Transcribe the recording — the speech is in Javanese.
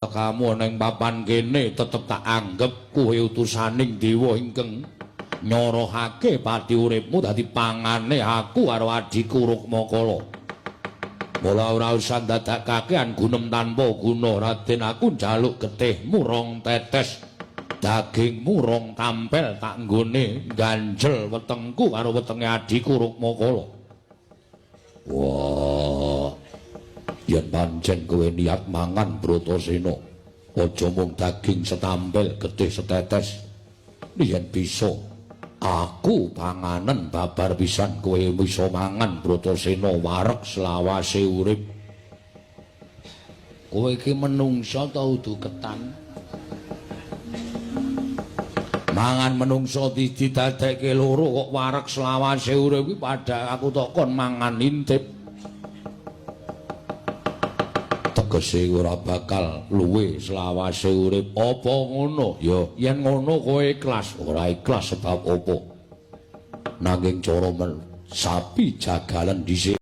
Tekamu ana ing papan kene tetep tak anggep kowe utusaning dewa ingkang nyorohake pati uripmu dadi pangane aku karo adhiku Rukmakala. Mula ora usah dadak kakean gunem tanpa guna Raden, aku njaluk getihmu rong tetes, dagingmu rong tampel tak nggone ganjel wetengku karo wetenge adhiku Rukmakala. Wah, yen pancen kowe niat mangan Bratasena, aja mung daging setampel, getih setetes. Yen bisa aku panganen babar pisan kowe bisa mangan Bratasena wareg selawase urip. Kowe iki menungsa ta udu ketan? Mangan menungsa didadekke loro kok wareg selawase urip kuwi padha aku tok kon mangan intip. Tegese ora bakal luwe selawase urip. Apa ngono? Ya, yen ngono kowe ikhlas. Ora ikhlas sebab apa? Nanging cara sapi jagalan dhisik.